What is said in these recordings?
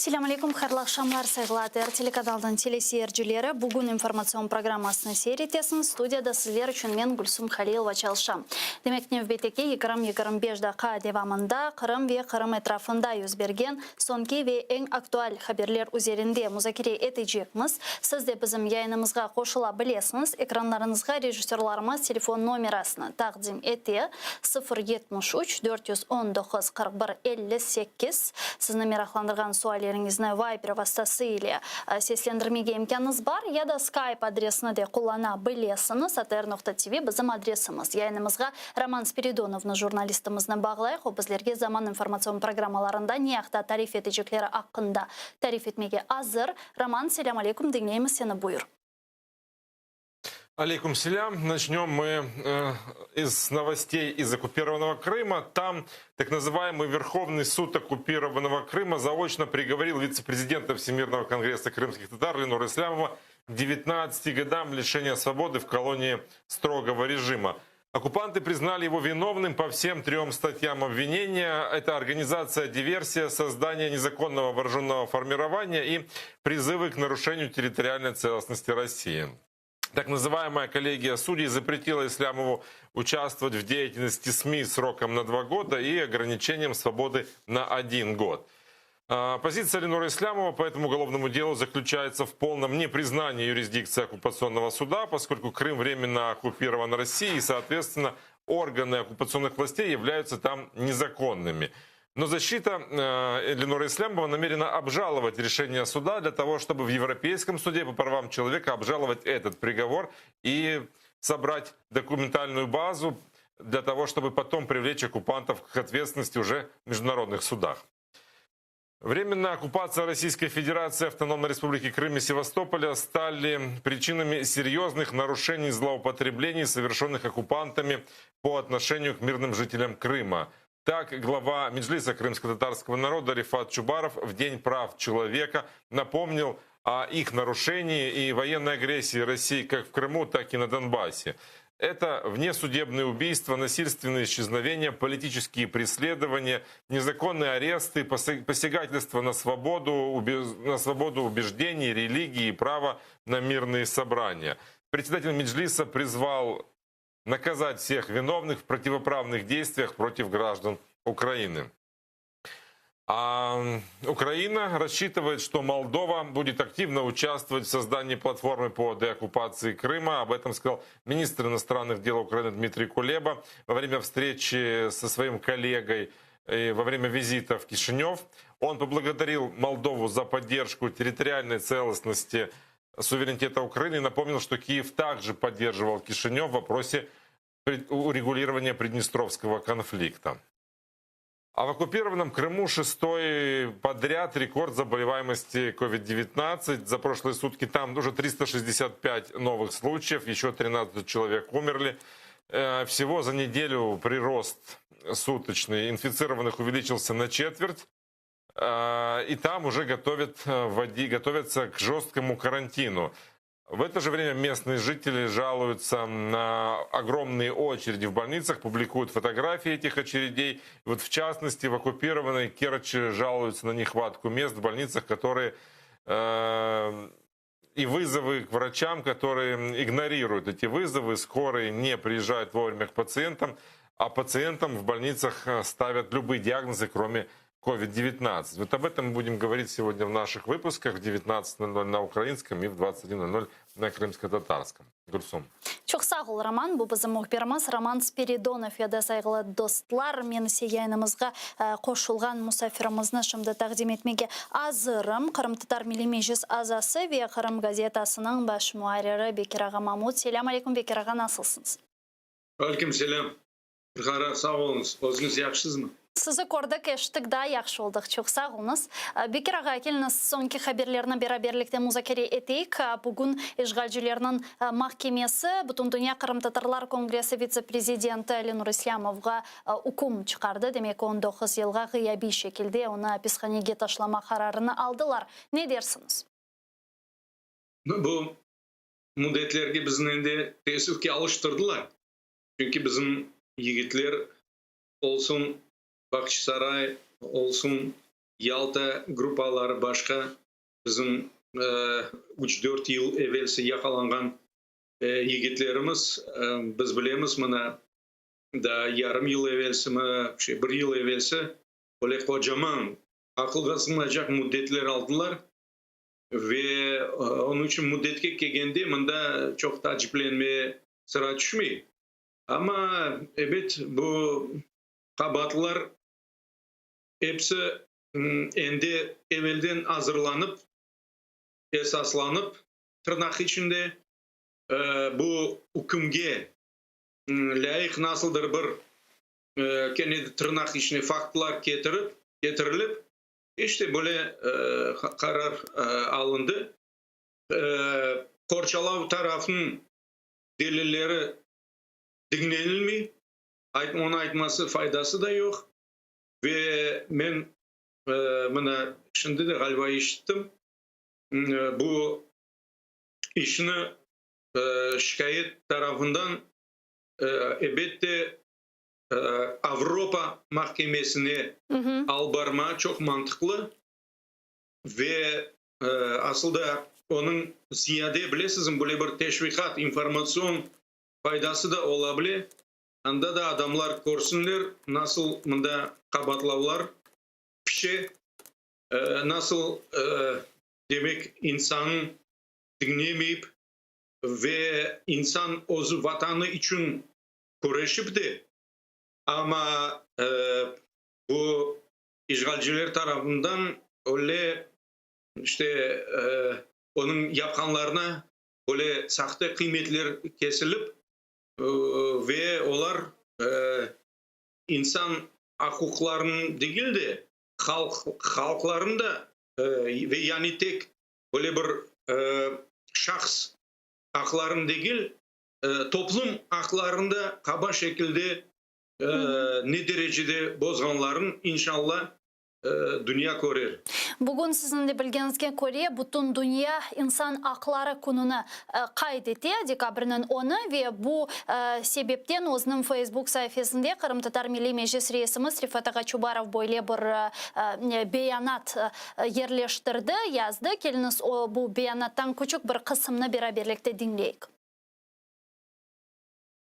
Selâm aleyküm, hayırlı aqşamlar, sayğılı ATR telekanalınıñ teleseyircileri. Bugün informatsion programmasını seyir etesiñiz. Studiyada sizler içün men, Gülsum Halilova, çalışam. Demek, nevbetteki 20-25 daqqa devamında Qırım ve Qırım etrafında yüz bergen soñki ve eñ aktual haberler üzerinde muzakere etecekmiz. Siz de bizim yayınımızğa qoşula bilesiñiz. Ekranlarıñızğa rejissörlarımız telefon nomerasını taqdim ete, 0 73 419 41 58. Sizni meraqlandırğan sualleriñizni Viber vastası ile seslendirmege imkânıñız bar ya da Skype adresini de qullana bilesiñiz, atr.tv bizim adresimiz. Yayınımızğa Roman Spiridonovnı, jurnalistimizni bağlayıq, o bizlerge Zaman informatsion programmalarında ne aqta tarif etecekleri aqqında tarif etmege azır. Roman, selâm aleyküm, diñleymiz seni, buyur. Aleyküm selâm. Начнем мы из новостей из оккупированного Крыма. Там так называемый Верховный суд оккупированного Крыма заочно приговорил вице-президента Всемирного конгресса крымских татар Ленура Ислямова к 19 годам лишения свободы в колонии строгого режима. Оккупанты признали его виновным по всем трем статьям обвинения. Это организация диверсия, создание незаконного вооруженного формирования и призывы к нарушению территориальной целостности России. Так называемая коллегия судей запретила Ислямову участвовать в деятельности СМИ сроком на 2 года и ограничением свободы на один год. Позиция Ленура Ислямова по этому уголовному делу заключается в полном непризнании юрисдикции оккупационного суда, поскольку Крым временно оккупирован Россией и, соответственно, органы оккупационных властей являются там незаконными. Но защита Ленура Ислямова намерена обжаловать решение суда для того, чтобы в Европейском суде по правам человека обжаловать этот приговор и собрать документальную базу для того, чтобы потом привлечь оккупантов к ответственности уже в международных судах. Временная оккупация Российской Федерации Автономной Республики Крым и Севастополя стали причинами серьезных нарушений и злоупотреблений, совершенных оккупантами по отношению к мирным жителям Крыма. Так, глава Меджлиса крымско-татарского народа Рефат Чубаров в День прав человека напомнил о их нарушении и военной агрессии России как в Крыму, так и на Донбассе. Это внесудебные убийства, насильственные исчезновения, политические преследования, незаконные аресты, посягательства на свободу убеждений, религии и право на мирные собрания. Председатель Меджлиса призвал наказать всех виновных в противоправных действиях против граждан Украины. А Украина рассчитывает, что Молдова будет активно участвовать в создании платформы по деоккупации Крыма. Об этом сказал министр иностранных дел Украины Дмитрий Кулеба во время встречи со своим коллегой во время визита в Кишинев. Он поблагодарил Молдову за поддержку территориальной целостности, суверенитета Украины и напомнил, что Киев также поддерживал Кишинев в вопросе урегулирования Приднестровского конфликта. А в оккупированном Крыму шестой подряд рекорд заболеваемости COVID-19. За прошлые сутки там уже 365 новых случаев, еще 13 человек умерли. Всего за неделю прирост суточный инфицированных увеличился на четверть. И там уже готовятся к жесткому карантину. В это же время местные жители жалуются на огромные очереди в больницах, публикуют фотографии этих очередей. Вот, в частности, в оккупированной Керчи жалуются на нехватку мест в больницах, которые и вызовы к врачам, которые игнорируют эти вызовы, скорые не приезжают вовремя к пациентам, а пациентам в больницах ставят любые диагнозы, кроме COVID-19. Вот об этом мы будем говорить сегодня в наших выпусках в 19.00 на украинском и в 21.00 на крымско-татарском. Гульсум. Çoq sağ ol, Roman. Bu bizim mühbirimiz Roman Spiridonov edi, sayğılı dostlar. Men ise yayınımızğa qoşulğan musafirimizni şimdi taqdim etmege azırım. Qırımtatar Milliy Meclis azası ve Qırım gazetasınıñ baş muarriri Bekir ağa Mamut. Selâm aleyküm, Bekir ağa, nasılsıñız? Aleyküm selâm. Bir sağ oluñız. Özüñiz yahşısızmı? Sizi kördik, eşittik, daa yahşı oldıq. Çoq sağ oluñız. Bekir ağa, keliñiz, soñki haberlerni beraberlikte muzakere eteyik. Bugün işğalcilerniñ mahkemesi Bütündünya Qırımtatarlar Kongressi vitse-prezidenti Lenur İslâmovğa üküm çıqardı. Demek, 19 yılğa ğıyabiy şekilde onı apishanege taşlamaq qararını aldılar. Ne dersiñiz? Bu müddetlerge bizni endi, teessüf ki, alıştırdılar. Çünki bizim yigitler olsun Bağçasaray olsun. Yalta gruppaları başqa bizim üç-dört yıl evelsi yaqalanğan yigitlerimiz, biz bilemiz, mına daa yarım yıl evelsimi, şey, bir yıl evelsi öyle qocaman, aqılğa sığmaycaq müddetler aldılar ve onıñ içün müddetke kelgende mında çoq taaciplenme sıra tüşmey. Amma, ebet, bu qabaatlılar episi endi evelden azırlanıp, esaslanıp, tırnaq içinde, bu ükümge lâyıq nasıldır bir, kene de tırnaq içinde, faktlar ketirip, ketirilip, işte böyle qarar alındı. Qorçalav tarafnıñ delilleri diñlenilmey, onı aytması faydası da yoq. Ve men mına şimdi de ğaliba eşittim, bu işni şikâyet tarafından ebette Avropa mahkemesine alıp barma çoq mantıqlı ve asıl da onıñ ziyade, bilesizmi, böyle bir teşviqat, informatsion faydası da ola bile. Anda da adamlar körsünler, nasıl mında qabaatlavlar pişe, nasıl, demek, insannı diñlemeyip ve insan özü Vatanı içün küreşip de, amma bu işğalciler tarafından öyle, işte, onıñ yapqanlarına öyle sahte qıymetler kesilip, ve olar insan aq-uquqlarınıñ degil de, halq halqlarnıñ da ve yani tek böyle bir şahs aqlarını degil, toplum aqlarını da qaba şekilde ne derecede bozğanlarını, inşalla, dünya körer. Bugün, siziñ de bilgeniñizge köre, bütün dünya İnsan aqları kününi qayd ete, dekabrniñ onı, ve bu sebepten özüniñ Feysbuk saifesinde Qırımtatar Milliy Meclis reisimiz Refat ağa Çubarov böyle bir beyanat yerleştirdi, yazdı. Keliñiz, bu beyanattan küçük bir qısımnı beraberlikte diñleyik.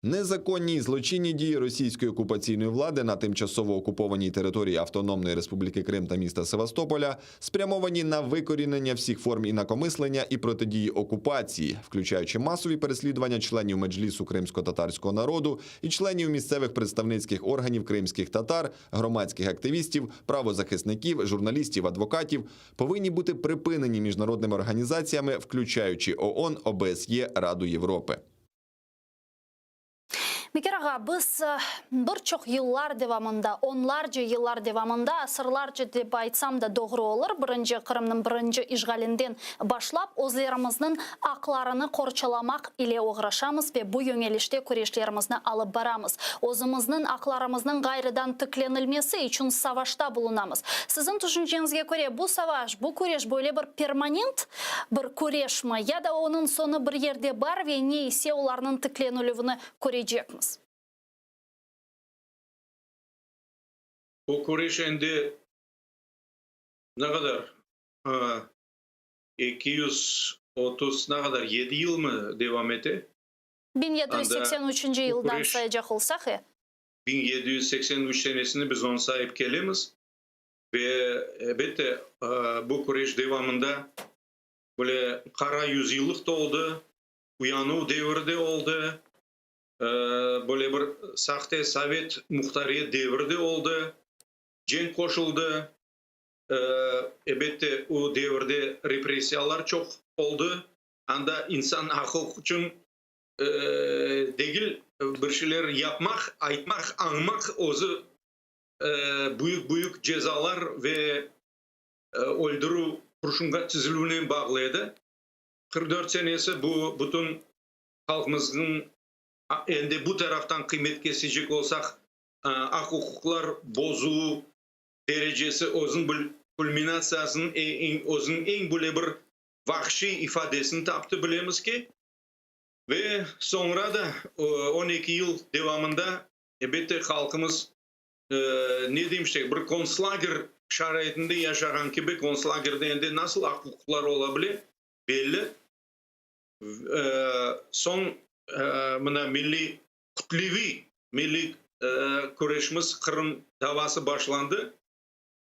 Незаконні і злочинні дії російської окупаційної влади на тимчасово окупованій території Автономної Республіки Крим та міста Севастополя спрямовані на викорінення всіх форм інакомислення і протидії окупації, включаючи масові переслідування членів Меджлісу кримськотатарського народу і членів місцевих представницьких органів кримських татар, громадських активістів, правозахисників, журналістів, адвокатів, повинні бути припинені міжнародними організаціями, включаючи ООН, ОБСЄ, Раду Європи. Bekir ağa, biz bir çoq yıllar devamında, onlarca yıllar devamında, asırlarca dep aytsam da doğru olur, birinci Qırımnıñ birinci işğalinden başlap özlerimizniñ aqlarını qorçalamaq ile oğraşamız ve bu yöñelişte küreşlerimizni alıp baramız. Özümizniñ aqlarımıznıñ ğayrıdan tiklenilmesi içün savaşta bulunamız. Siziñ tüşünceñizge köre, bu savaş, bu küreş böyle bir permanent bir küreşmi ya da onıñ soñu bir yerde bar ve ne ise olarnıñ tiklenilüvini körecekmiz? Bu küreş endi ne qadar, 230 ne qadar, yedi yılmı devam ete? 1783 yıldan sayacaq olsaq, e. 1783 senesini biz onı sayıp kelemiz. Ve, elbette, bu küreş devamında böyle qara yüzyıllıq da oldı, uyanuv devri de oldı, böyle bir sahte sovet muhtariyet devri de oldı, cenk qoşuldı. Elbette, o devirde repressiyalar çoq oldı. Anda insan aq-uquq içün degil, bir şeyler yapmaq, aytmaq, añmaq özü büyük-büyük cezalar ve öldürüv, qurşunğa tizilüvnen bağlı edi. 44 senesi bu bütün halqımıznıñ, endi bu taraftan qıymet kesecek olsaq, aq-uquqlar bozuvı derecesi özüniñ kulminatsiyasınıñ, özüniñ eñ böyle bir vahşiy ifadesini taptı, bilemiz ki. Ve soñra da 12 yıl devamında, elbette, halqımız, ne deyim işte, bir kontslager. şaraitinde yaşağan kibi kontslagerde endi nasıl aq-uquqlar ola bile, belli. Soñ mına milliy kütleviy milliy küreşimiz Qırım davası başlandı.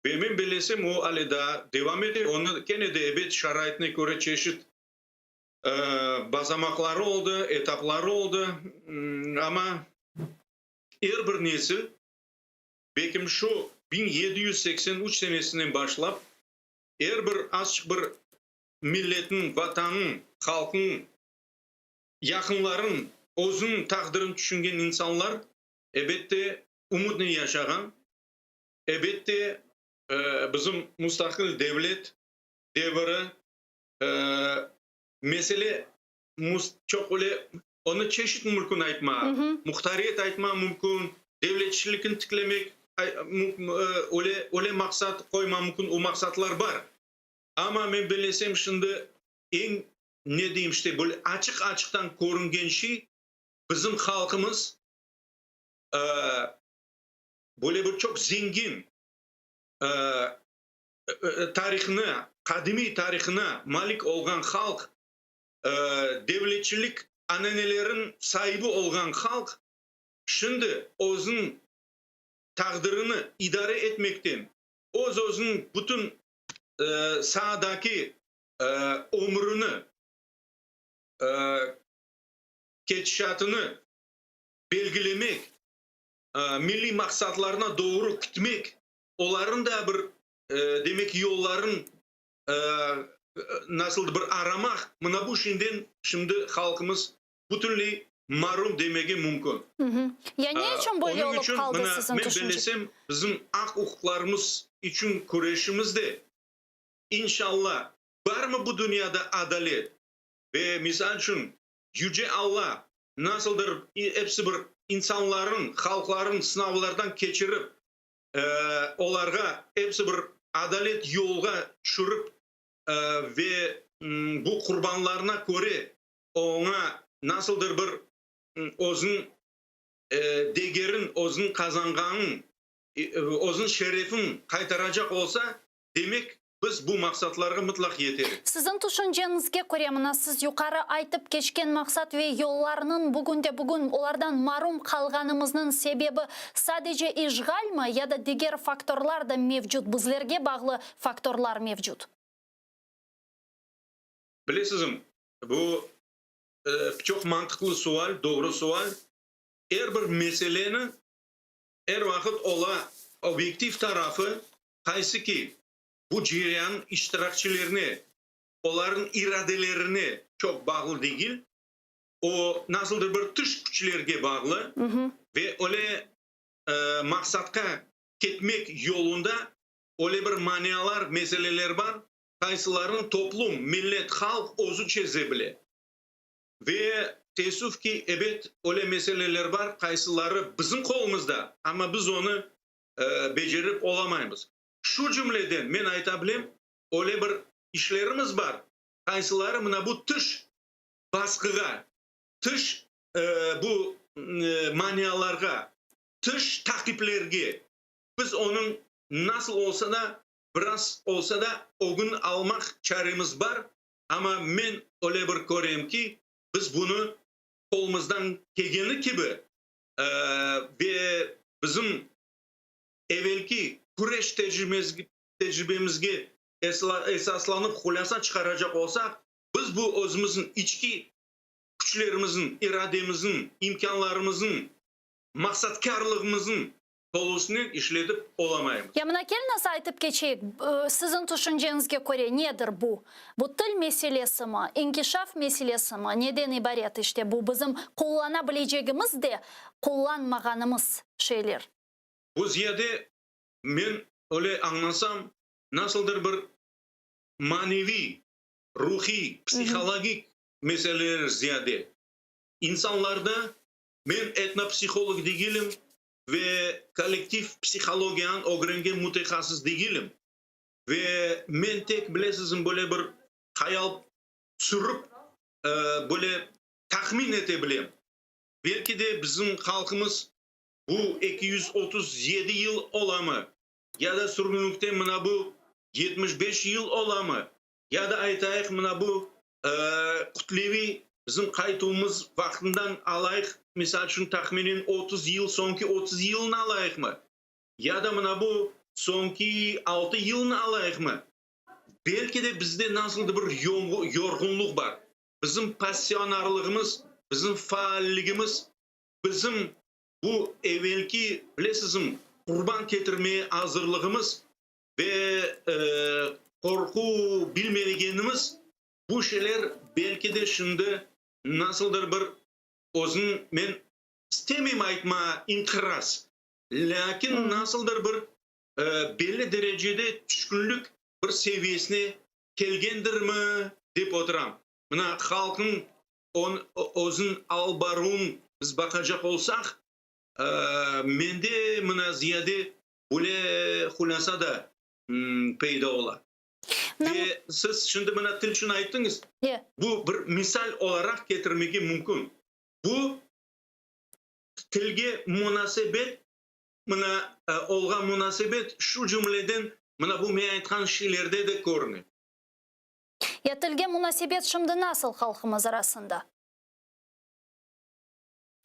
Ve men bellesem, o ale daa devam ete. Onı kene de, ebet, şaraitine köre çeşit basamaqları oldı, etapları oldı. Amma er bir nesil, belkim şu 1783 senesinden başlap, er bir azçıq bir milletniñ, vatannıñ, halqnıñ, yaqınlarınıñ, özüniñ taqdirini tüşüngen insanlar, ebette, ümütnen yaşağan. Ebette, bizim mustaqil devlet deviri, mesele çoq öyle, onı çeşit mümkün aytma, muhtariyet aytma mümkün, devletçilikni tiklemek öyle, öyle maqsat qoyma mümkün, o maqsatlar bar. Amma men bellesem, şimdi eñ, ne deyim işte, böyle açıq-açıqtan körüngen şey, bizim halqımız böyle bir çoq zengin tarihına, qadimiy tarihına malik olğan halq, devletçilik ananelerin saibi olğan halq şimdi özüniñ taqdirini idare etmekten, öz-özüniñ bütün saadaki ömrüni, ketişatını belgilemek, milliy maqsatlarına doğru kitmek, olarnıñ da bir, demek, yolların nasıldır bir aramaq, mına bu şeyden şimdi halqımız bütünley marum demege mümkün. Ya ne içün böyle Onıñ olıp içün qaldı mına siziñ men tüşünce? bellesem, bizim aq-uquqlarımız içün küreşimiz de, inşalla, barmı bu dünyada adalet ve, misal içün, Yüce Alla nasıldır episi bir insanların, halqların sınavlardan keçirip, olarğa episi bir adalet yolğa tüşürip ve bu qurbanlarına köre oña nasıldır bir özüniñ degerin, özüniñ qazanğanın, özüniñ şerefin qaytaracaq olsa, demek, biz bu maqsatlarğa mıtlaq yeterik. Siziñ tüşünceñizge köre, mına siz yuqarı aytıp keçken maqsat ve yollarnıñ bugünde-bugün olardan marum qalğanımıznıñ sebebi sadece işğalmi ya da diger faktorlar da mevcut, bizlerge bağlı faktorlar mevcut? Bilesizmi, bu çoq mantıqlı sual, doğru sual. Er bir meseleni er vaqıt ola obyektiv tarafı, qaysı ki bu ceryan iştirakçilerine, olarnıñ iradelerine çoq bağlı degil, o nasıldır bir tış küçlerge bağlı ve öyle maqsatqa ketmek yolunda öyle bir manialar, meseleler bar, qaysılarını toplum, millet, halq özü çeze bile. Ve teessüf ki, ebet, öyle meseleler bar, qaysıları bizim qolumızda, amma biz onı becerip olamaymız. Şu cümleden, men ayta bilem, öyle bir işlerimiz bar, qaysıları mına bu tış basqığa, tış bu manialarğa, tış taqiplerge biz onıñ nasıl olsa da, biraz olsa da ögün almaq çaremiz bar, amma men öyle bir körem ki, biz bunı qolumızdan kelgeni kibi ve bizim evelki küreş tecribemizge esaslanıp hulâsa çıqaracaq olsaq, biz bu özümizniñ içki küçlerimizniñ, irademizniñ, imkânlarımıznıñ, maqsatkârlığımıznıñ tolusınen işletip olamaymız. Ya mına keliñiz aytıp keçeyik, siziñ tüşünceñizge köre nedir bu? Bu til meselesimi, inkişaf meselesimi, neden ibaret işte bu bizim qullana bilecegimiz de qullanmağanımız şeyler? Bu ziyade men öyle añlasam, nasıldır bir maneviy, ruhiy, psihologik meseleler ziyade. İnsanlarda, men etnopsiholog degilim ve kollektiv psihologiyanı ögrengen mütehassıs degilim, ve men tek, bilesizmi, böyle bir hayal sürip, böyle tahmin ete bilem. Belki de bizim halqımız bu 237 yıl olamı? Ya da sürgünlikten mına bu 75 yıl olamı? Ya da aytayıq, mına bu kütleviy bizim qaytuvımız vaqtından alayıq, misal içün, tahminen 30 yıl, soñki 30 yılını alayıqmı? Ya da mına bu soñki 6 yılını alayıqmı? Belki de bizde nasıldır bir yorğunluq bar. Bizim passionarlığımız, bizim faalligimiz, bizim bu evelki, bilesizmi, qurban ketirmege azırlığımız ve qorqu bilmegenimiz, bu şeyler belki de şimdi nasıldır bir özüniñ, men istemeyim aytmağa inqiraz, lâkin nasıldır bir belli derecede tüşkünlik bir seviyesine kelgendirmi, dep oturam. Mına halqnıñ özüniñ alıp baruvın biz baqacaq olsaq, mende mına ziyade böyle hulâsa da peyda ola. Ve siz şimdi mına til içün ayttıñız, bu bir misal olaraq ketirmege mümkün. Bu tilge munasebet, mına olğan munasebet, şu cümleden mına bu men aytqan şeylerde de körüne. Ya tilge munasebet şimdi nasıl halqımız arasında?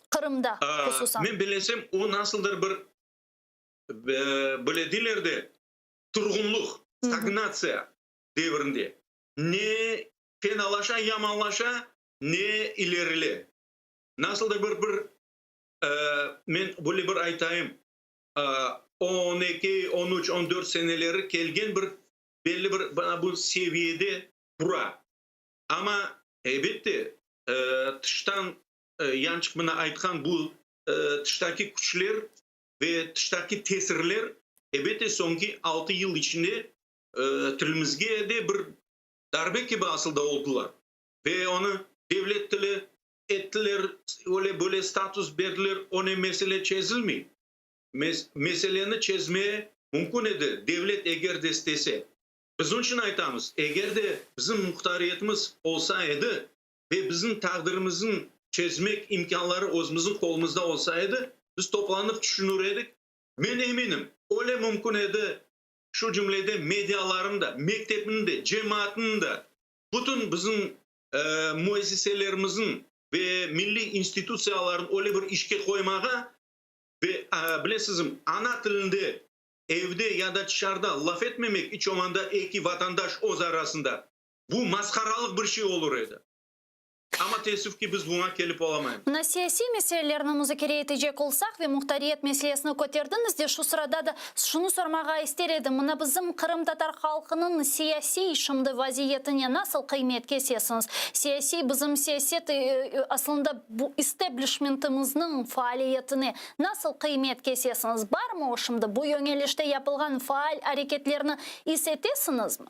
Qırımda hususan. Men bilesem, o nasıldır bir, böyle deyler de, turğunluq, stagnatsiya devrinde. Ne fenalaşa, yamanlaşa, ne ilerile. Nasıldır bir, men böyle bir aytayım, 12, 13, 14 seneleri kelgen bir belli bir bana bu seviyede tura. Amma, elbette, tıştan yançıq mına aytqan bu tıştaki küçler ve tıştaki tesirler, elbette, soñki 6 yıl içinde tilimizge de bir darbe kibi asılda oldılar. Ve onı devlet tili ettiler, öyle böyle status berdiler, onen mesele çezilmey. Meseleni çezmeye mümkün edi, devlet eger de istese. Biz onıñ içün aytamız, eger de bizim muhtariyetimiz olsa edi ve bizim taqdirimizniñ çezmek imkânları özümizniñ qolumızda olsa edi, biz toplanıp tüşünir edik. Men eminim, öyle mümkün edi, şu cümleden medialarnı da, mektepni de, cemaatnı da, bütün bizim müessiselerimizniñ ve milliy institutsiyalarnı öyle bir işke qoymağa ve, bilesizmi, ana tilinde evde ya da tışarıda laf etmemek, iç olmağanda eki vatandaş öz arasında, bu masqaralıq bir şey olur edi. Amma teessüf ki, biz buña kelip olamaymız. Mına siyasiy meselelerni muzakere etecek olsaq ve muhtariyet meselesini köterdiñiz de, şu sırada da şunı sormağa ister edim, mına bizim qırımtatar halqınıñ siyasiy şimdi vaziyetine nasıl qıymet kesesiñiz? Siyasiy, bizim siyaset, aslında bu isteblişmentimizniñ faaliyetine nasıl qıymet kesesiñiz? Barmı o şimdi bu yöñelişte yapılğan faal areketlerni is etesiñizmi?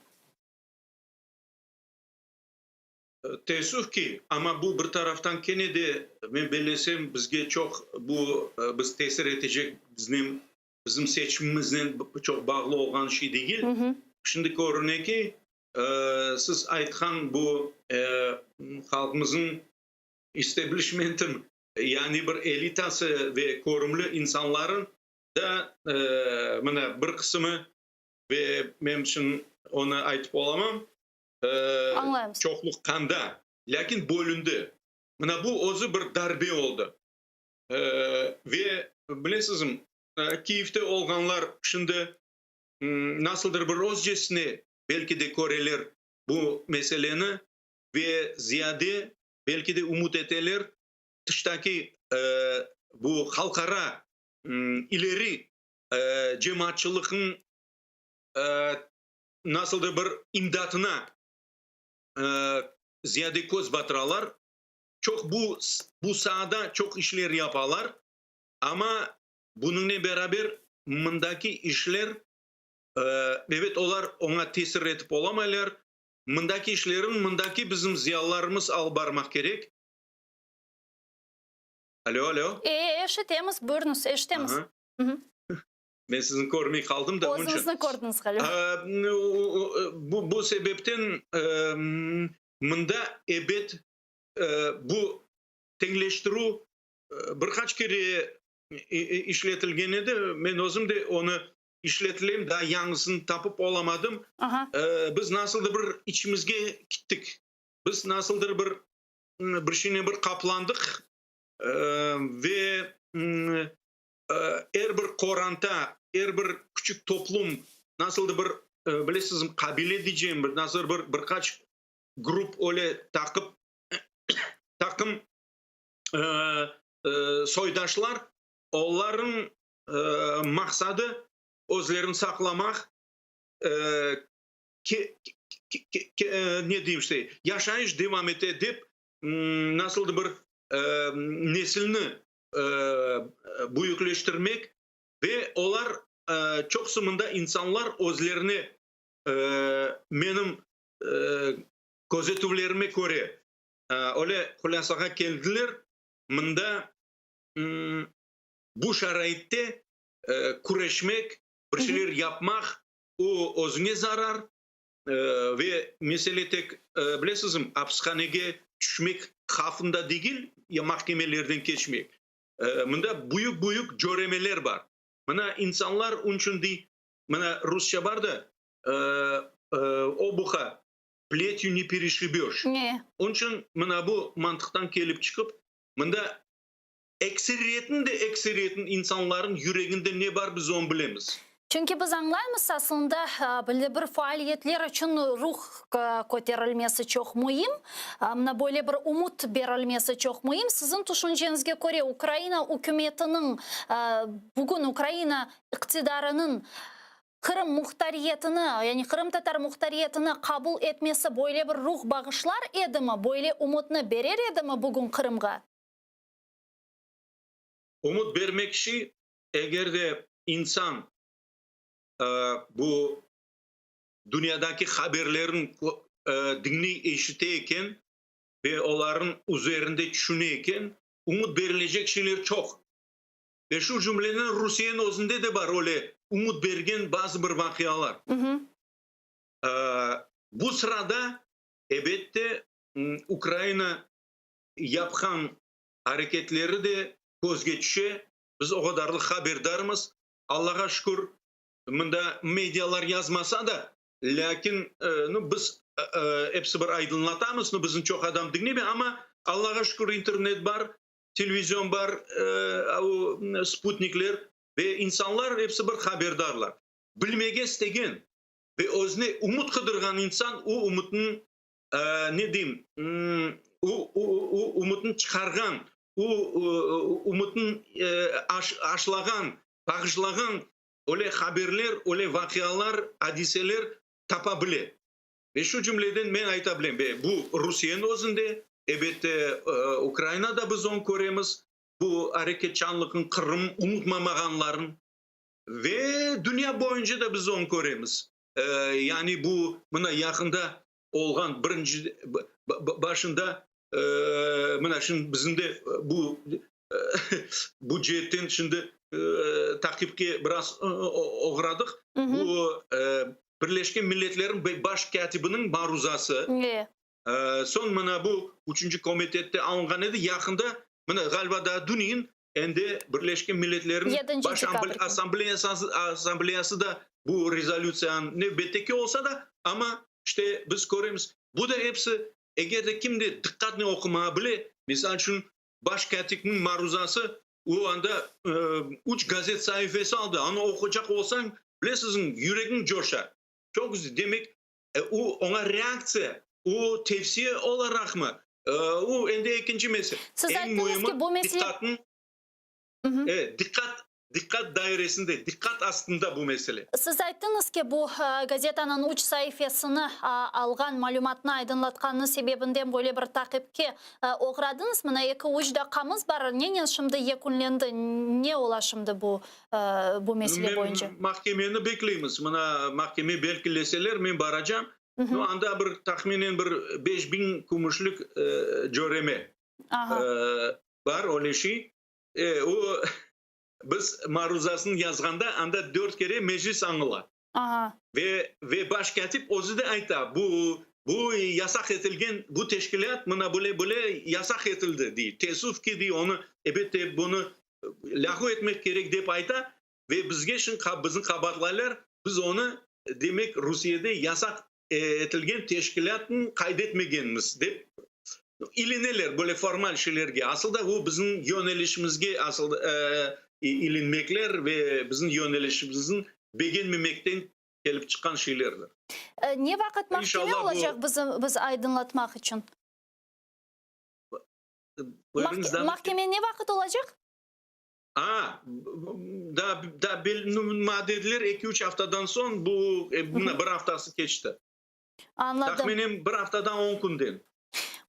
Teessüf ki, amma bu bir taraftan kene de, men bellesem, bizge çoq bu biz tesir etecek, biznen, bizim seçimimiznen çoq bağlı olğan şey degil. Şimdi körüne ki, siz aytqan bu halqımıznıñ isteblişmentin, yani bir elitası ve körümli insanların da mına bir qısımı, ve men içün onı aytıp olamam, Añlaymız. Çoqluq qanda, lâkin bölündi. Mına bu özü bir darbe oldı. Ve bilesizmi, Kiyevde olğanlar şimdi nasıldır bir özcesine belki de köreler bu meseleni ve ziyade belki de ümüt eteler tıştaki bu halqara ileri cemaatçılıqnıñ nasıldır bir imdatına ziyade köz batıralar. Çoq bu bu saada çoq işler yapalar, amma bunıñnen beraber mındaki işler, ebet, olar oña tesir etip olamaylar. Mındaki işlerin mındaki bizim ziyalılarımız alıp barmaq kerek. Alo, alo. E, eşitemiz, buyurıñız, eşitemiz. Men sizni körmey qaldım da, onıñ içün. Özüñizni kördiñiz ğaliba. Bu sebepten mında, ebet, bu teñleştirüv bir qaç kere işletilgen edi. Men özüm de onı. işletilem, daa yañısını tapıp olamadım. Biz nasıldır bir içimizge kittik. Biz nasıldır bir bir şeynen bir qaplandıq ve er bir qoranta, er bir küçük toplum nasıldır bir, bilesizmi, qabile diycem, bir nasıldır bir bir qaç grup öyle taqıp taqım soydaşlar, olarnıñ maqsadı özlerini saqlamaq, ne deyim işte, yaşayış devam ete dep, nasıldır bir nesilni büyükleştirmek ve olar çoqusı mında insanlar özlerine menim közetüvlerime köre öyle hulâsağa keldiler, mında bu şaraitte küreşmek, bir şeyler yapmaq, o özüñe zarar ve mesele tek, bilesizmi, apishanege tüşmek havfında degil, ya mahkemelerden keçmek. Mında büyük-büyük cöremeler bar. Mına insanlar onıñ dey, mına rusça bar da, obuha pletью ne pereşiböş. Onıñ içün mına bu mantıqtan kelip çıqıp, mında Ekseriyetniñ de ekseriyetniñ insanların yüreginde ne bar biz onı bilemiz. Çünki biz añlaymız, aslında böyle bir faaliyetler içün ruh köterilmesi çoq müim, mına böyle bir ümüt berilmesi çoq müim. Siziñ tüşünceñizge köre, Ukraina ükümetiniñ, bugün Ukraina iqtidarınıñ Qırım muhtariyetini, yani qırımtatar muhtariyetini qabul etmesi böyle bir ruh bağışlar edimi, böyle ümütni berer edimi bugün Qırımğa? Ümüt bermek işi, eger de insan bu dünyadaki haberlerin diñley, eşite eken ve olarnıñ üzerinde tüşüne eken, ümüt berilecek şeyler çoq. Ve şu cümleden Rusiyeniñ özünde de bar öyle ümüt bergen bazı bir vaqialar. Bu sırada, ebette, Ukraina yapqan areketleri de közge tüşe, biz o qadarlıq haberdarmız. Allağa şükür, mında medialar yazmasa da, lâkin nu, biz episi bir aydınlatamız, nu, bizni çoq adam diñlemey, amma Allağa şükür, internet bar, televizion bar, o sputnikler ve insanlar episi bir haberdarlar. Bilmege istegen ve özüne ümüt qıdırğan insan o ümütniñ ne deyim, o ümütni çıqarğan, o ümütni aşlağan, bağışlağan öyle haberler, öyle vaqialar, adiseler tapa bile. Ve şu cümleden men ayta bilem, ve bu Rusiyeniñ özünde, elbette, Ukrainada biz onı köremiz, bu areketçanlıqnıñ, Qırım unutmamağanların ve dünya boyunca da biz onı köremiz. Yani bu mına yaqında olğan birinci başında mına şimdi bizim de bu bu ceetten şimdi taqipke biraz oğradıq. Bu Birleşken Milletlerniñ Baş kâtibiniñ maruzası. Soñ mına bu üçünci komitette alınğan edi. Yaqında mına ğaliba daa dün endi Birleşken Milletlerniñ Baş Assambleyası da bu rezolütsiyanı nevbetteki olsa da, amma işte biz köremiz, bu da episi, eger de kim de diqqatnen oqumağa bile, misal içün, Baş kâtipniñ maruzası, o anda üç gazet saifesi aldı, anı oqucaq olsañ, bilesiziñ, yüregiñ coşa. Çoq güzel, demek, o oña reaktsiya, o tevsiye olaraqmı, o endi ekinci mesele. Siz Eñ ayttıñız müimi, ki, bu mesele diqqatnıñ, evet, diqqat, diqqat dairesinde, diqqat astında bu mesele. Siz ayttıñız ki, bu gazetanıñ üç saifesini alğan malümatnı aydınlatqanı sebebinden böyle bir taqipke oğradıñız. Mına eki-üç daqqamız bar. Nenen şimdi yekünlendi? Ne ola şimdi bu bu mesele boyunca? Mahkemeni bekleymiz. Mına mahkeme belgileseler, men baracam. Nu, anda bir tahminen bir 5000 kümüşlik cöreme bar, öyle şey. O, biz maruzasını yazğanda, anda dört kere meclis añıla. Ve, ve baş kâtip özü de ayta, bu, bu yasaq etilgen, bu teşkilât mına böyle, böyle yasaq etildi, dey. Teessüf ki, dey, onı, elbette, bunı lâğu etmek kerek, dep ayta. Ve bizge şimdi bizni qabaatlaylar, biz onı, demek, Rusiyede yasaq etilgen teşkilâtnı qayd etmegenmiz, dep ilineler böyle formal şeylerge. Asıl da bu bizim yönelişimizge asıl ilinmekler ve bizim yönelişimizni begenmemekten kelip çıqqan şeylerdir. Ne vaqıt mahkeme İnşallah bu olacaq bizim biz aydınlatmaq içün? Buyurıñız da. Mahkeme ne vaqıt olacaq? A, da, da ma dediler 2-3 aftadan soñ, bu bir aftası keçti. Añladım. Tahminen bir aftadan 10 künden.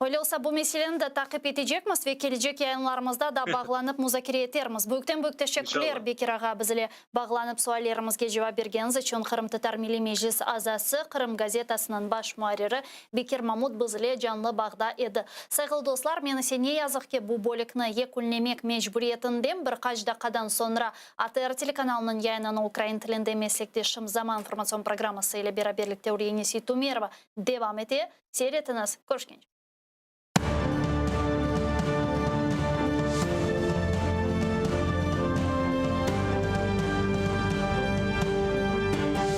Öyle olsa bu meseleni de taqip etecekmiz ve kelecek yayınlarımızda da bağlanıp muzakere etermiz. Büyükten büyük teşekkürler İnşallah. Bekir ağa bizle bağlanıp suallerimizge cevap bergeniñiz içün. Qırımtatar Milliy Meclis azası, Qırım gazetasınıñ baş muarriri Bekir Mamut bizle canlı bağda edi. Sayğılı dostlar, men ise ne yazıq ki bu bölükni yekünlemek mecburiyetindem. Bir qaç daqqadan soñra ATR telekanalınıñ yayınını ukrain tilinde meslekdeşim Zaman informatsion programması ile beraberlikte Üriyene Seytumerova devam ete. Seyir etiñiz. Körüşkence.